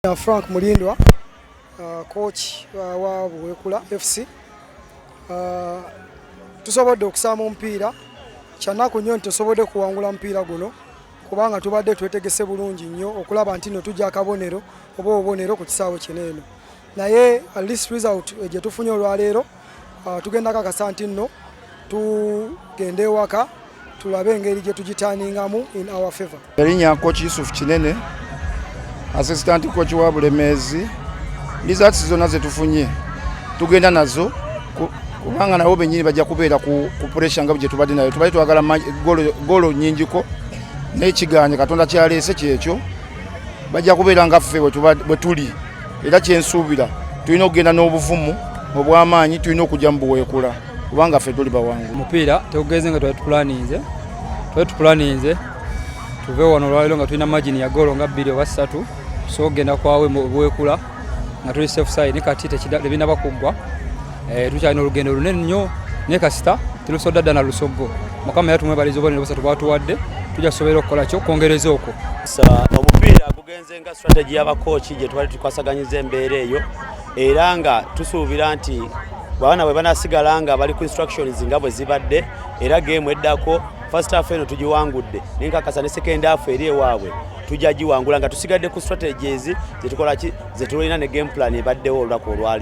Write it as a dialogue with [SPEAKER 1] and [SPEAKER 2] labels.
[SPEAKER 1] Frank Mulindwa, coach wa Buwekula FC. Tusobodde okusamba omupiira. Kyanaku nnyo nti tusobodde kuwangula mupiira guno, kubanga tubadde twetegese bulungi nnyo okulaba nti no tujja akabonero oba obubonero ku kisaawe kino eno. Naye at least result gye tufunye olwaleero, tugenda kakasa nti nno tugenda ewaka tulabe engeri gye tugitaningamu in our favor.
[SPEAKER 2] Erinnya Coach Yusuf Kinene, assistant coach wa Bulemeezi. Results zonna zetufunye tugenda nazo, kubanga nabo bennyini bajja kubeera ku pressure nga gye tubadde nayo. Tubadde twagala goolo nnyingiko, naye kiganye. Katonda kyaleese kyekyo. Bajja kubeera nga ffe bwe tuli, era kyensuubira tulina okugenda n'obuvumu obw'amaanyi. Tulina okujja mu Buweekula kubanga ffe tuli bawangu.
[SPEAKER 3] Omupiira tegugenze nga twali tupulaninze tuve wano olwaleero nga tulina margin ya goolo nga bbiri oba ssatu, so okugenda kwawe mu Buweekula nga tuli safe side. Ne kati tebinaba kuggwa. Tukyalina olugendo lunene nnyo, naye kasita telusodda dda na lusoggo. Mukama yatumwebaliza obubonero busatu bwatuwadde, tujja kusobola okukola kyo okwongereza okwo.
[SPEAKER 4] Omupiira gugenze nga strategy y'abakooki gye twali tukwasaganyiza embeera eyo, era nga tusuubira nti abaana bwe banasigala nga bali ku instructions nga bwe zibadde, era game eddako, first half eno tugiwangudde, nenkakasa ne second half eri ewaabwe tujja giwangula nga tusigadde ku strategies zetukola ki, zetulina ne game plan ebaddewo olunaku olwaleero.